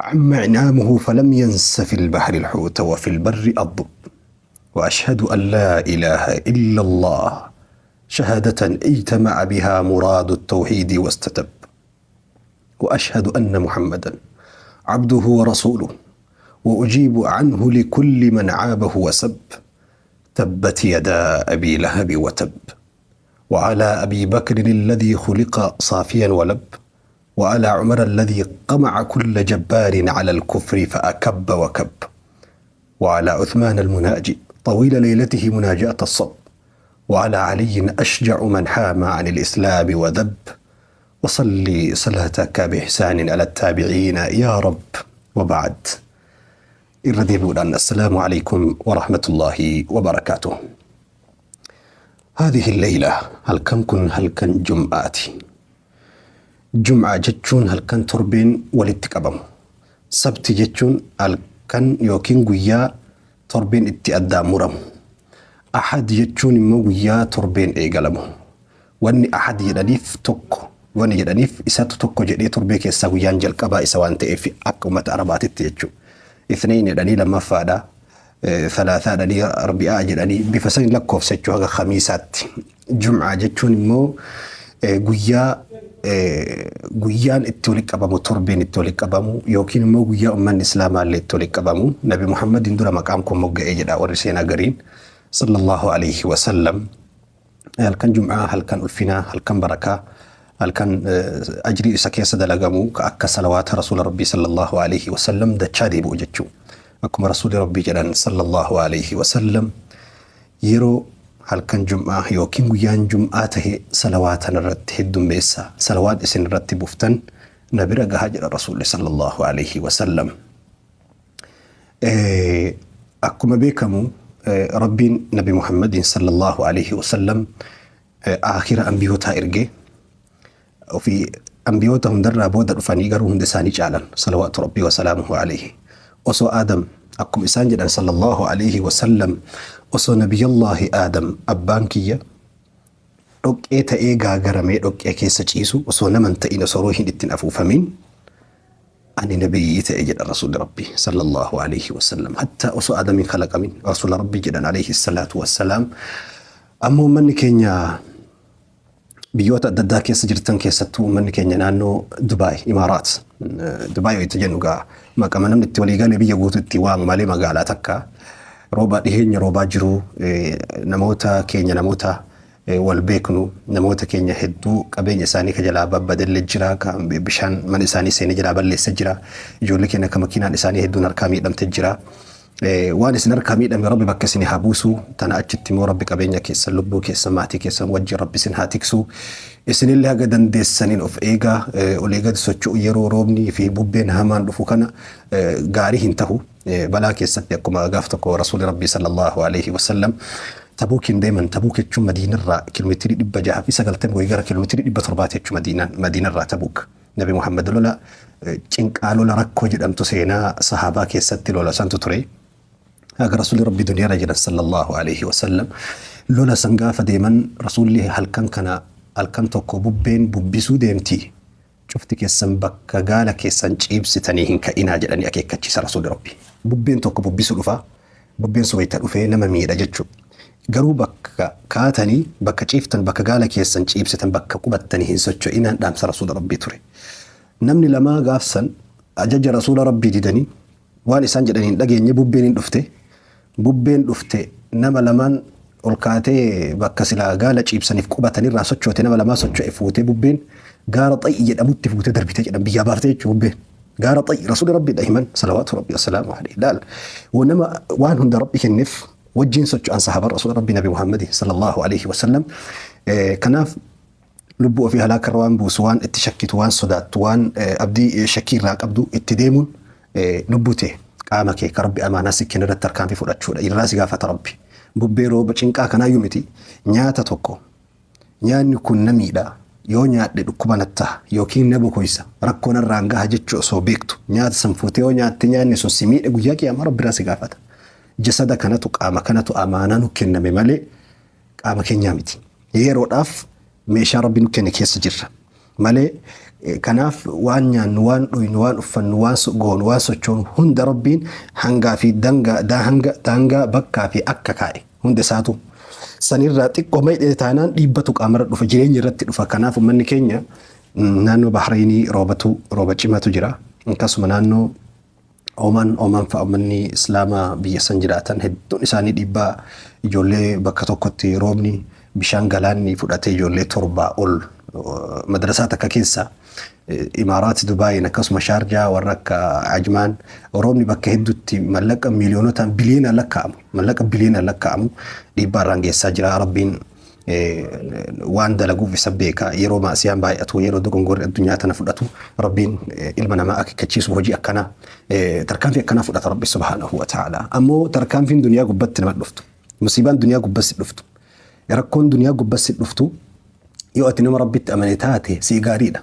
عم إنعامه فلم ينس في البحر الحوت وفي البر الضب. وأشهد أن لا إله إلا الله شهادة اجتمع بها مراد التوحيد واستتب. وأشهد أن محمدا عبده ورسوله، وأجيب عنه لكل من عابه وسب. تبت يدا أبي لهب وتب. وعلى أبي بكر الذي خلق صافيا ولب، وعلى عمر الذي قمع كل جبار على الكفر فأكب وكب، وعلى عثمان المناجي طويل ليلته مناجاة الصب، وعلى علي أشجع من حام عن الإسلام وذب. وصلي صلاتك بإحسان على التابعين يا رب. وبعد، irra deebi'uudhaan السلام عليكم ورحمة الله وبركاته. هذه الليلة halkan kun halkan Jum'aati. Jum'aa jechuun halkan torbeen walitti qabamu. Sabti jechuun halkan yookiin guyyaa torbeen itti addaan muramu. Ahad jechuun immoo guyyaa torbeen eegalamu. Wanni Ahad jedhaniif tokko wanni jedhaniif isatu tokko jedhee torbee keessaa guyyaan jalqabaa isa waan ta'eef akka uummata Arabaatitti jechuudha. Ithnayn jedhanii lammaffaadha. Thalaataa jedhanii, Arbi'aa jedhanii bifa sanii lakkoofsa jechuu haga Khamiisaatti. Jum'aa jechuun immoo guyyaa guyyaan itti walitti qabamu, torbeen itti walitti qabamu, yookiin immoo guyyaa uummanni Islaamaa illee itti walitti qabamu. Nabi Muhammadiin dura maqaan kun mogga'ee jedha warri seenaa gariin صلى الله عليه وسلم. Halkan Jum'aa halkan ulfinaa, halkan barakaa, halkan ajrii isa keessa dalagamu ka akka salawaata Rasuula Rabbii صلى الله عليه وسلم dachaa deebi'u jechuu. Akkuma Rasuuli Rabbii jedhan صلى الله عليه وسلم, yeroo halkan Jum'aa yookiin guyyaan Jum'aa tahe salawaatan irratti heddummeessa, salawaat isin irratti buuftan na bira gahaa jedha Rasuulli صلى الله عليه وسلم. Akkuma beekamu Rabbiin Nabi Muhammadin صلى الله عليه وسلم aakhira ambiyootaa ergee ofii ambiyoota hundarraa booda dhufanii garuu hunda isaanii caalan صلوات ربي وسلامه عليه. Osoo Aadam, akkuma isaan jedhan صلى الله عليه وسلم, osoo Nabiyallaahi Aadam abbaan kiyya dhoqqee ta'ee gaagaramee dhoqqee keessa ciisu, osoo naman ta'in, osoo ruuhiin ittiin afuufamin ani nabiyyii ta'e jedha Rasuulli Rabbii صلى الله عليه وسلم. Hatta osoo Aadamiin kalaqamin Rasuula Rabbii jedhan عليه الصلاة والسلام. Ammoo uummanni keenya biyyoota adda addaa keessa jirtan, keessattuu uummanni keenya naannoo Dubaay, Imaaraat. Dubaay itti jennu gaa maqama namni itti walii galee biyya guutuu itti waamu malee magaalaa takka. Rooba dhiheenya roobaa jiru namoota keenya, namoota wal beeknu, namoota keenya hedduu qabeenya isaanii ka jalaa babbadellee jira, ka bishaan mana isaanii seenee jalaa balleessa jira, ijoollee keenya ka makiinaan isaanii hedduun harkaa miidhamte jira. Waan isin harkaa miidhame Rabbi bakka isin haa buusu. Tana achitti immoo Rabbi qabeenya keessan, lubbuu keessan, maatii keessan wajjin Rabbi isin haa tiksu. Isinillee haga dandeessaniin of eegaa, ol eegati socho'u yeroo roobnii fi bubbeen hamaan dhufu kana gaarii hin tahu. Balaa keessatti akkuma gaaf tokko Rasuulli Rabbii صلى الله عليه وسلم Tabuukiin deeman. Tabuuk jechuun Madiinarraa kiiloomeetirii 690 wayii gara kiiloomeetirii 700 jechuun Madiinarraa Tabuuk. Nabi Muhammad lola cinqaa, lola rakkoo jedhamtu seenaa sahaabaa keessatti lola santu ture. Haga Rasuulli Rabbii duniyaarra jiran صلى الله عليه وسلم lola san gaafa deeman Rasuulli halkan kana halkan tokko bubbeen bubbisuu deemti. Cufti keessan bakka gaala keessan ciibsitanii hin ka'inaa jedhanii akeekkachiisa Rasuulli Rabbii. Bubbeen tokko bubbisuu dhufa. Bubbeen sun wayita dhufee nama miidha jechuudha. Garuu bakka kaatanii, bakka ciiftan, bakka gaala keessan ciibsitan, bakka qubattanii hin socho'inaan dhaamsa Rasuula Rabbii ture. Namni lamaa gaafsan ajaja Rasuula Rabbii didanii waan isaan jedhan hin dhageenye. Bubbeen hin dhufte. Bubbeen dhufte, nama lamaan ol kaatee bakka silaa gaala ciibsaniif qubatanirraa sochoote, nama lamaa socho'e fuutee bubbeen gaara Xay'i jedhamutti fuutee darbite jedhan, biyyaa baaftee jechuudha bubbeen. Gaara Xay'i Rasuulli Rabbii himan صلوات ربي وسلامه عليه. Laal, nama waan hunda Rabbi kenneef wajjin socho'an sahaaba Rasuula Rabbii Nabi Muhammad صلى الله عليه وسلم. Kanaaf lubbuu ofii halaakarra waan buusu, waan itti shakkitu, waan sodaattu, waan abdii shakkii irraa qabdu itti deemuun lubbuu ta'e, qaama kee ka Rabbi amaanaa si kenne irratti tarkaanfii fudhachuudha. Irraa si gaafata Rabbi. Bubbee rooba cinqaa kanaayyuu miti, nyaata tokko nyaanni kun na miidha, yoo nyaadhe dhukkuba natti ta'a yookiin na bokoysa, rakkoo narraan gaha jechuu osoo beektu nyaata san fuutee yoo nyaatte, nyaanni sun si miidhe, guyyaa Qiyaamaa Rabbi irraa si gaafata. Jasada kanatu, qaama kanatu amaanaa nu kenname malee qaama keenyaa miti. Yeroodhaaf meeshaa Rabbi nu kenne keessa jirra malee. Kanaaf waan nyaannu, waan dhuynu, waan uffannu, waan goonu, waan sochoonu hunda Rabbiin hangaa fi dangaa, hanga, daangaa, bakkaa fi akka kaa'e hunda isaatu. Sanirraa xiqqoo maydhee taanaan dhiibbatu qaamarra dhufa, jireenya irratti dhufa. Kanaaf uummanni keenya naannoo Bahreenii roobatu, rooba cimaatu jira. Akkasuma naannoo Oman, Oman fa'a uummanni Islaamaa biyya san jiraatan hedduun isaanii dhiibbaa ijoollee bakka tokkotti roobni bishaan galaanni fudhatee ijoollee 7 ol madrasaa takka keessa Imaaraat Dubaayin akkasuma Shaarjaa warra akka Ajmaan roobni bakka hedduutti mallaqa miiliyoonotaan biliyoonaan lakkaa'amu mallaqa biliyoonaan lakkaa'amu dhiibbaa irraan geessaa jira. Rabbiin waan dalaguuf isa beeka. Yeroo maasiyaan baay'atu, yeroo dogongorri addunyaa tana fudhatu, Rabbiin ilma namaa akeekkachiisuuf hojii akkanaa, tarkaanfii akkanaa fudhata Rabbi subhaanahu wa ta'ala. Ammoo tarkaanfiin duniyaa gubbatti nama dhuftu, musiibaan duniyaa gubbatti dhuftu, rakkoon duniyaa gubbatti dhuftu, yoo ati nama Rabbitti amane taate sii gaariidha.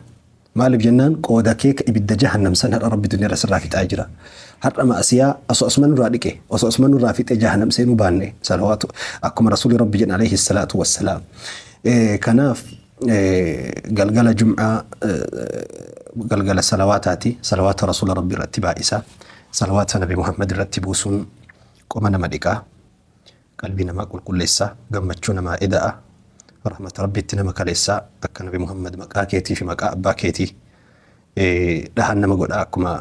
Maaliif jennaan qooda kee ka ibidda jahannam san har'a Rabbi duniyaa irra sirraa fixaa jira. Har'a ma'asiyaa osoo asuma nurraa dhiqe, osoo asuma nurraa fixee jahannam seenuu baanne salawaatu akkuma Rasuulli Rabbi jedhan alayhi salaatu wassalaam. Kanaaf galgala jum'aa galgala salawaataati. Salawaata Rasuula Rabbi irratti baay'isa. Salawaata Nabi Muhammad irratti buusuun qoma nama dhiqaa. Qalbii namaa qulqulleessa, gammachuu namaa eda'a, rahmata Rabbiitti nama kaleessa, akka Nabi Muhammad maqaa keetii fi maqaa abbaa keetii dhahan nama godha akkuma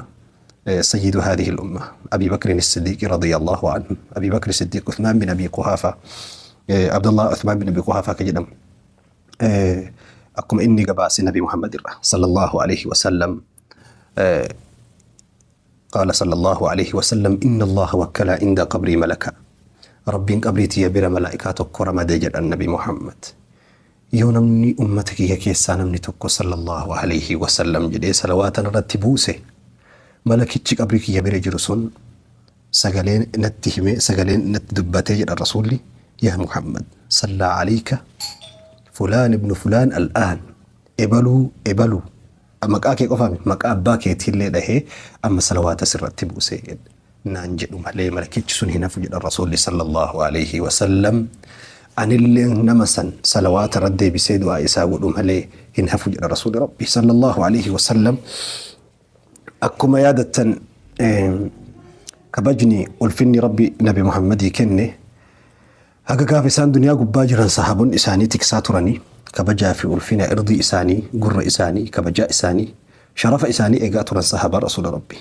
sayyidu haadihi al-umma Abi Bakrin as-Siddiq radiyallahu anhu, Abi Bakr as-Siddiq, Uthman bin Abi Quhafa, Abdullah Uthman bin Abi Quhafa ka jedhamu akkuma inni gabaase Nabi Muhammad irra sallallahu alaihi wasallam Qaala sallallaahu aleyhi wasallam inna Allaaha wakkala inda qabrii malaka Rabbiin qabrii tiyya bira malaa'ikaa tokko ramade jedhan Nabi Muhammad. Yoo namni ummata kiyya keessaa namni tokko sallallaahu aleyhi wasallam jedhee salawaata narratti buuse malakichi qabrii kiyya bira jiru sun sagalee natti hime sagaleen natti dubbatee jedhan Rasuulli yaa Muhammad sallaa aleyka fulaan ibnu fulaan al'aan ebaluu ebaluu Maqaa kee qofaa miti maqaa abbaa keetiillee dhahee amma salawaata sirratti buuse naan jedhu malee malakichi sun hin hafu jedhan Rasuulli sallallahu alaihi wasallam. Anilleen nama san salawaata irra deebisee du'aa isaa godhu malee hin hafu jedhan Rasuulli Rabbi sallallahu alaihi wasallam. Akkuma yaadattan kabajni ulfinni Rabbi Nabi Muhammadii kenne Haga gaafa isaan duniyaa gubbaa jiran sahaabonni isaanii tiksaa turanii, kabajaa fi ulfina irdii isaanii, gurra isaanii, kabajaa isaanii, sharafa isaanii eegaa turan sahaabaan Rasuula Rabbii.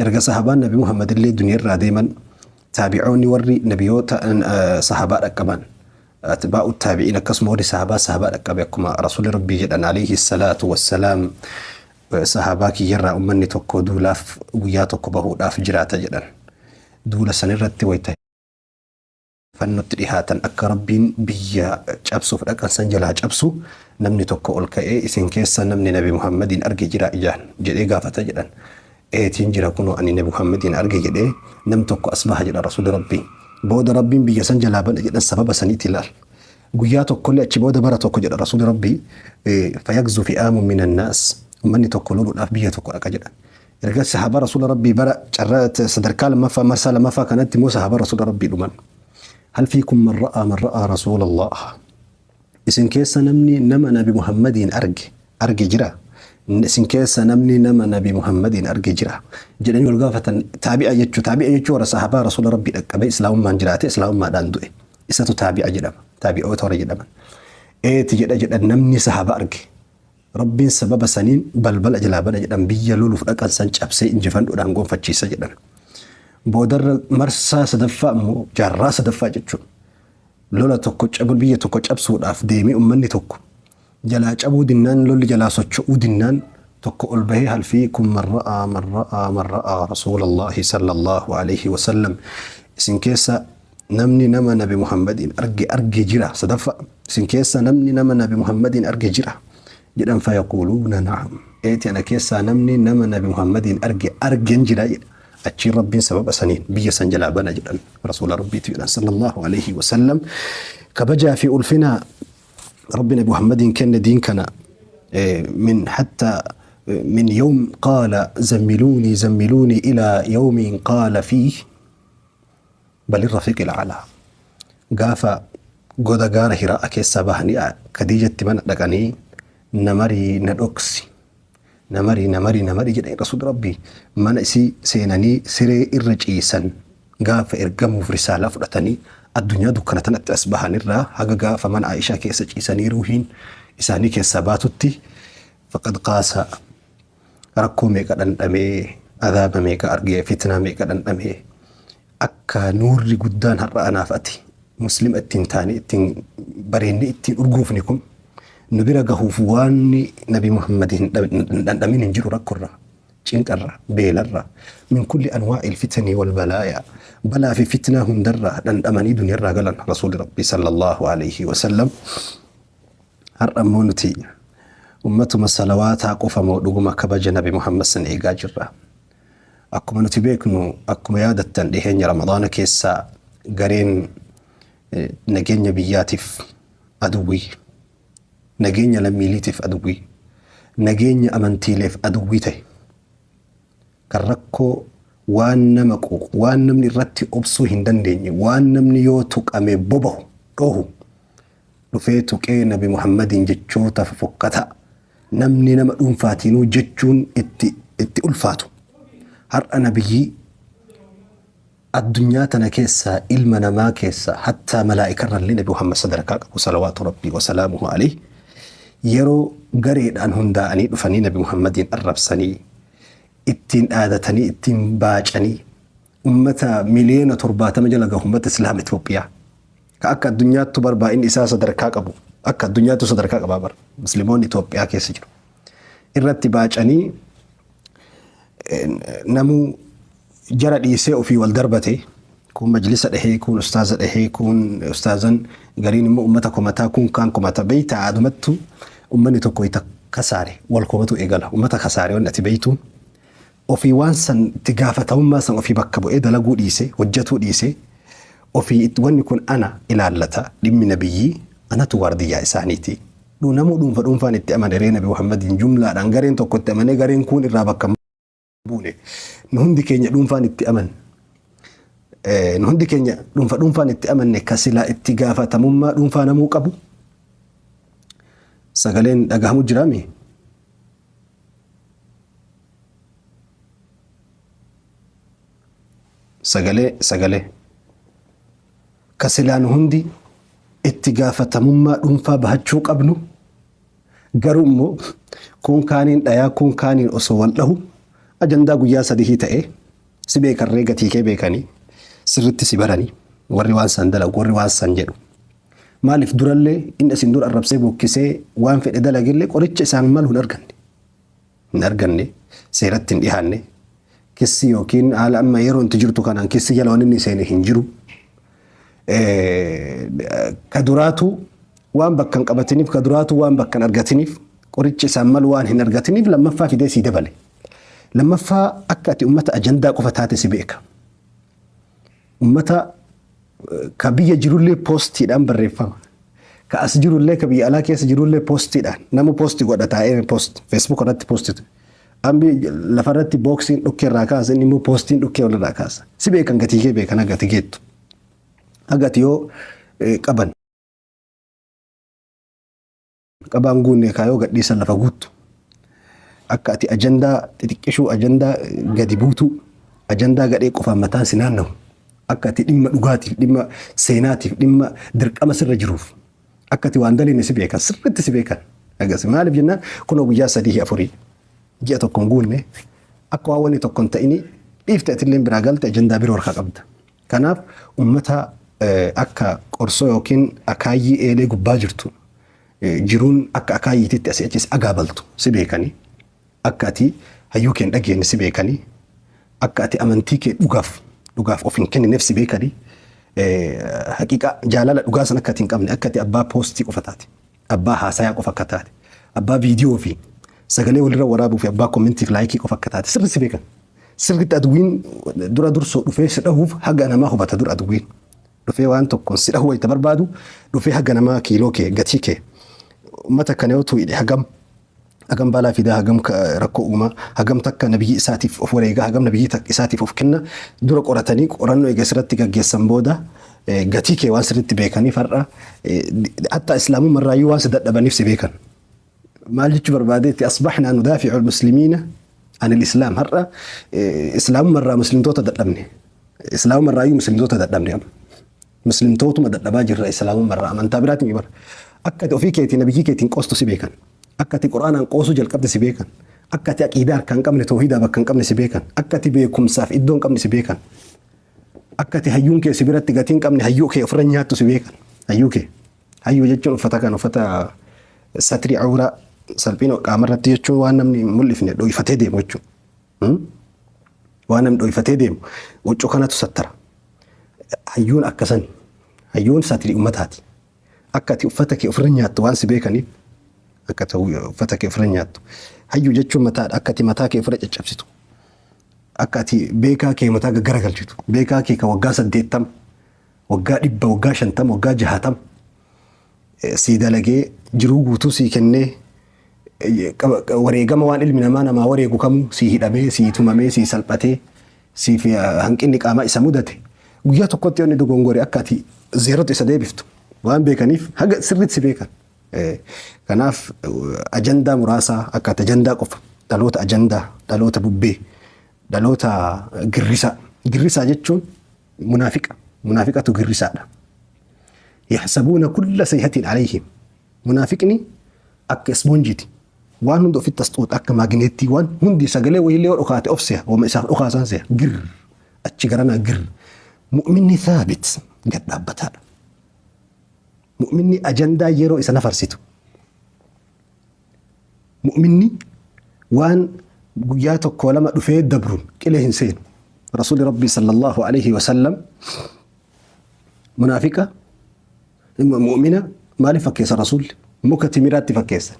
Erga sahaabaan Nabi Muhammad illee duniyaa irraa deeman, taabi'oonni warri nabiyoota sahaabaa dhaqqaban, atbaa'u taabi'iin akkasuma warri sahaabaa sahaabaa dhaqqabe akkuma Rasuulli Rabbii jedhan alayhi salaatu wassalaam sahaabaa kiyyarraa ummanni tokko duulaaf guyyaa tokko bahuudhaaf jiraata jedhan. Duula sanirratti wayita fannotti dhihaatan akka Rabbiin biyya cabsuuf dhaqan san jalaa cabsu namni tokko ol ka'ee isin keessa namni Nabi Muhammadiin arge jiraa ijaan jedhee gaafata jedhan. Eetiin jira kunoo ani Nabi Muhammadiin arge jedhee nam tokko as baha jedhan Rasuulli Rabbii. Booda Rabbiin biyya san jalaa bana jedhan sababa saniiti ilaal. Guyyaa tokkollee achi booda bara tokko jedha Rasuulli Rabbii fayagzu fi'aamun minan naas ummanni tokko loluudhaaf biyya tokko dhaqa jedhan. Erga sahaabaa Rasuula Rabbii bara carraa sadarkaa lammaffaa marsaa lammaffaa kanatti immoo sahaabaa Rasuula Rabbii dhuman. Hal fiikum man ra'aa man ra'aa Rasuulallah. Isin keessa namni nama Nabi Muhammadiin arge arge jira. Isin keessa namni nama Nabi Muhammadiin arge jira. Jedhanii wal gaafatan taabi'a jechuu taabi'a jechuu warra sahaabaa Rasuula Rabbii dhaqqabee islaamummaan jiraate islaamummaadhaan du'e. Isatu taabi'a jedhama. Taabi'oota warra jedhaman. Eeti jedha jedhan namni sahaaba arge. Rabbiin sababa saniin balbala jalaa bana jedhan biyya loluuf dhaqan san cabsee injifandhuudhaan gonfachiisa jedhan. Boodarra marsaa sadaffaa immoo jaarraa sadaffaa jechuun lola tokko cabu biyya tokko cabsuudhaaf deemee ummanni tokko jalaa cabuu dinnaan lolli jalaa socho'uu dinnaan tokko ol bahee hal fiikum man ra'aa man ra'aa man ra'aa rasuulallaahi sallallahu alaihi wasallam isin keessa namni nama Nabi Muhammadiin arge arge jira sadaffaa isin keessa namni nama Nabi Muhammadiin arge jira jedhan fayaquuluuna na'am eeti ana keessaa namni nama Nabi Muhammadiin arge argen jira jedha achiin Rabbiin sababa saniin biyya san jalaa bana jedhan Rasuula Rabbiitu jedhan sallallahu alaihi wasallam kabajaa fi ulfina Rabbi Nabi Muhammadiin kenne diin kana min hatta min yawm qaala zammiluunii zammiluunii ilaa yawmiin qaala fiih Bal irrafiqil a'laa. Gaafa goda gaara Hiraa'a keessaa bahanii Khadiijatti mana dhaqanii na marii na dhoksi. Na mari, na mari, na mari jedhanii Rasuulli Rabbii mana isii seenanii siree irra ciisan gaafa ergamuuf risaalaa fudhatanii addunyaa dukkana tanatti as bahan irraa haga gaafa mana Aa'ishaa keessa ciisanii ruuhiin isaanii keessaa baatutti faqad qaasa rakkoo meeqa dhandhamee, azaaba meeqa argee, fitnaa meeqa dhandhamee, akka nuurri guddaan har'a anaaf ati muslima ittiin taane, ittiin bareennee, ittiin urgoofne kun nu bira gahuuf waan Nabi Muhammad hin dhandhamin hin jiru. Rakkorra, cinqarra, beelarra, min kulli anwaa'il fitanii wal balaaya, balaa fi fitnaa hundarraa dhandhamanii duniyarraa galan Rasuuli Rabbii sallallahu alayhi wasallam. Har'a immoo nuti ummatuma salawaataa qofa moo dhuguma kabaja Nabi Muhammad san eegaa jirra? Akkuma nuti beeknu, akkuma yaadattan, dhiheenya Ramadaana keessaa gareen nageenya biyyaatiif aduwwii, nageenya lammiiliitiif aduwwii, nageenya amantiileef aduwwii ta'e, kan rakkoo waan nama quuqu, waan namni irratti obsuu hin dandeenye, waan namni yoo tuqame bobahu dhohu dhufee tuqee Nabi Muhammadiin jechoota fofokkataa namni nama dhuunfaatiinuu jechuun itti ulfaatu, har'a nabiyyii addunyaa tana keessaa, ilma namaa keessaa, hattaa malaa'ikarrallee Nabi Muhammad sadarkaa qabu salawaatu Rabbii wasalaamuhu alayhi, yeroo gareedhaan hundaa'anii dhufanii Nabi Muhammadiin arrabsanii, ittiin dhaadatanii, ittiin baacanii, ummata miliyoona 70 jala gahu, ummata Islaama Itoophiyaa ka akka addunyaattu barbaa'inni isaa sadarkaa qabu, akka addunyaattu sadarkaa qabaa bara musliimoonni Itoophiyaa keessa jiru irratti baacanii, namuu jara dhiisee ofii wal darbate, kun majlisa dhahee, kun ustaaza dhahee, kun ustaazan gariin immoo ummata komataa, kun kaan komata. Beeyta, adumattu ummanni tokko ita kasaare wal komatu eegala. Ummata kasaare wanni ati beeytu ofii waan san itti gaafatamummaa san ofii bakka bu'ee dalaguu dhiise, hojjetuu dhiise. Ofii wanni kun ana ilaallata, dhimmi nabiyyii anatu waardiyyaa isaaniiti. Namuu dhuunfa dhuunfaan itti amane ree Nabi Muhammadiin? Jumlaadhaan gareen tokko itti amanee gareen kuun irraa bakka buune. Nu hundi keenya dhuunfaan itti aman. Nu hundi keenya dhuunfa dhuunfaan itti amanne, ka silaa itti gaafatamummaa dhuunfaa namuu qabu. Sagaleen dhagahamu jiraami? Sagalee, sagalee. Ka silaa nu hundi itti gaafatamummaa dhuunfaa bahachuu qabnu, garuu immoo kun kaaniin dhayaa, kun kaaniin osoo wal dhahu ajandaa guyyaa sadihii ta'ee. Si beekarree, gatii kee beekanii, sirritti si baranii warri waan san dalagu, warri waan san jedhu. Maaliif durallee inni isin dura arrabsee, bokkisee, waan fedhe dalagillee qoricha isaan malu hin arganne. Hin arganne, seeratti hin dhiyaanne. Kissi yookiin haala amma yeroo itti jirtu kanaan kissi jala waan inni seene hin jiru. Ka duraatu waan bakka hin qabatiniif, ka duraatu waan bakka hin argatiniif, qoricha isaan malu waan hin argatiniif, lammaffaa fidee sii dabale. Lammaffaa akka ati ummata ajandaa qofa taate si beeka. Ummata ka biyya jirullee poostiidhaan barreeffama. Ka as jirullee, ka biyya alaa keessa jirullee poostiidhaan nama post godha taa'ee, post Facebook irratti poostitu. Ambi lafarratti booksiin dhukkee irraa kaasa, inni immoo poostiin dhukkee walirraa kaasa. Si beekan, gatii kee beekan, haga ati geettu. Haga ati yoo qaban. Qabaan guunne kaayoo gadhiisan lafa guuttu. Akka ati ajandaa xixiqqishuu, ajandaa gadi buutuu, ajandaa gadhee qofaan mataan si naannahu. Akka ati dhimma dhugaatiif, dhimma seenaatiif, dhimma dirqama sirra jiruuf akka ati waan daliine si beekan, sirriitti si beekan. Agas maaliif jennaan, kunoo guyyaa sadii afurii, ji'a tokko hin guunne, akka waan wanni tokko hin ta'ini dhiifte, atillee biraa galte, ajandaa biroo harkaa qabda. Kanaaf ummata akka qorsoo yookiin akaayyii eelee gubbaa jirtu, jiruun akka akaayyiititti asii achis agaabaltu si beekanii, akka ati hayyuu kee hin dhageenye si beekanii, akka ati amantii kee dhugaaf of hin kennineef si beekanii, haqiiqaa jaalala dhugaa san akka ati hin qabne, akka ati abbaa poostii qofa taate, abbaa haasayaa qofa akka taate, abbaa viidiyoo fi sagalee walirra waraabuu fi abbaa commentii fi likeii qofa akka taate sirri si beekan. Sirriitti aduwwiin dura dursoo dhufee si dhahuuf haga namaa hubata. Dura aduwwiin dhufee waan tokkoon si dhahuu wayita barbaadu, dhufee haga namaa kiiloo kee, gatii kee, uummata kana yoo tuqe hagam hagam balaa fidaa, hagam rakkoo uumaa, hagam takka nabiyyi isaatiif of wareegaa, hagam nabiyyi isaatiif of kenna, dura qoratanii, qorannoo eega sirratti gaggeessan booda gatii kee waan sirriitti beekaniif, har'a hatta islaamummaa irraayyuu waan si dadhabaniif si beekan. Maal jechuu barbaadeetti? Asbaxnaa nudaaficu almuslimiina an alislaam. Har'a islaamumarraa muslimtoota dadhabne. Islaamumarraayyuu muslimtoota dadhabne amma. Muslimtootuma dadhabaa jirra islaamumarraa, amantaa biraatiin bara. Akka ati ofii keetii nabiyyii keetiin qoostu si beekan. Akka ati Qur'aanaan qoosuu jalqabde si beekan. Akka ati aqiidaa harkaa hin qabne, toohidaa bakka hin qabne si beekan. Akka ati beekumsaaf iddoo hin qabne si beekan. Akka ati hayyuun kee si biratti gatii hin qabne, hayyuu kee ofirra nyaattu si beekan. Hayyuu kee. Hayyuu jechuun uffata kan uffata satrii awraa, salphina qaamarratti jechuun, waan namni hin mul'ifne dho'ifatee deemu jechuudha. Waan namni dho'ifatee deemu huccuu kanatu sattara. Hayyuun akkasan, hayyuun satrii ummataati. Akka ati uffata kee ofirra nyaattu waan si beekaniif, akka ati uffata kee ofirra nyaattu. Hayyuu jechuun mataadha. Akka ati mataa kee ofirra caccabsitu. Akka ati beekaa kee mataa gaggaragalchitu. Beekaa kee kan waggaa 80, waggaa 100, waggaa 50, waggaa 60 sii dalagee, jiruu guutuu sii kennee, wareegama waan ilmi namaa namaa wareegu kamuu sii hidhamee, sii tumamee, sii salphatee, siif hanqinni qaamaa isa mudate, guyyaa tokkotti yoo inni dogongore akka ati zeerotti isa deebiftu waan beekaniif haga sirriitti si beekan. Kanaaf ajandaa muraasaa, akka ati ajandaa qofa, dhaloota ajandaa, dhaloota bubbee, dhaloota girrisaa. Girrisaa jechuun munaafiqa. Munaafiqatu girrisaadha. Yaxsabuuna kulla sayhatin alayhim. Munaafiqni akka ispoonjiiti. Waan hunda ofitti as xuuxa akka maagneettii, waan hundi sagalee wayiillee yoo dhokaate of seha. Wama isaaf dhokaasan seha. Gir. Achi garanaa gir. Mu'minni thaabit, gad dhaabbataadha. Mu'minni ajandaa yeroo isa nafarsitu. Mu'minni waan guyyaa tokko lama dhufee dabruun qilee hin seenu. Rasuulli Rabbii sallallahu alaihi wasallam munaafiqa, mu'mina maaliif fakkeessa Rasuulli? Muka timiraatti fakkeessa.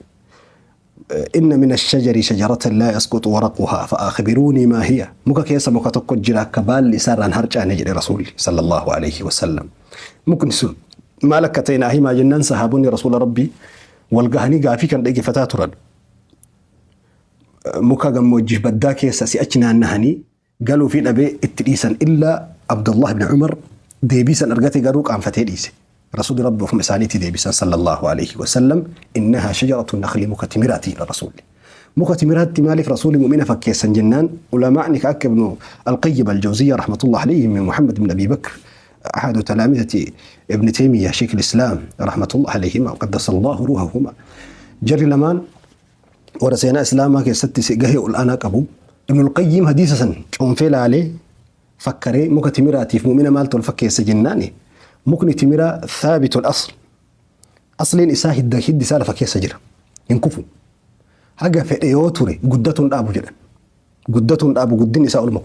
Inna min ashajari shajaratan laa yasqutu waraquhaa fa'akhbiruunii maa hiya. Muka keessa muka tokko jira akka baalli isaarraan harcaane jedhe Rasuulli sallallahu alaihi wasallam. Mukni sun maal akka ta'e naa himaa jennaan, sahaabonni Rasuula Rabbii wal gahanii gaafii kan dhaggeeffataa turan. Muka gammoojjiif baddaa keessa si'achi naannahanii galuu fi dhabee itti dhiisan, illaa Abdullah ibn Umar deebii san argate, garuu qaanfatee dhiise. Rasuulli Rabbi ofuma isaaniitti deebisan sallallahu alaihi wasallam, innahaa shajaratu nakhli, muka timiraati jedha Rasuulli. Muka timiraatti maaliif Rasuulli mu'mina fakkeessan jennaan, ulamaa'ni ka akka Ibnu Alqayyim Aljawziyya rahmatullah alayhi, min Muhammad ibn Abi Bakr أحد تلامذة ابن تيمية شيخ الإسلام رحمة الله عليهما وقدس الله روحهما، jarri lamaan warra seenaa islaamaa keessatti gahee ol'aanaa qabu. Ibnul Qayyim hadiisa san cuunfee laalee fakkaree, muka timiraatiif mu'mina maaltu wal fakkeessa jennaani, mukni timiraa thaabitul asl, asliin isaa hidda, hiddi isaa lafa keessa jira, hin kufu, haga fedhe yoo ture guddatuun dhaabu jedhan, guddatuun dhaabu, guddinni isaa olma.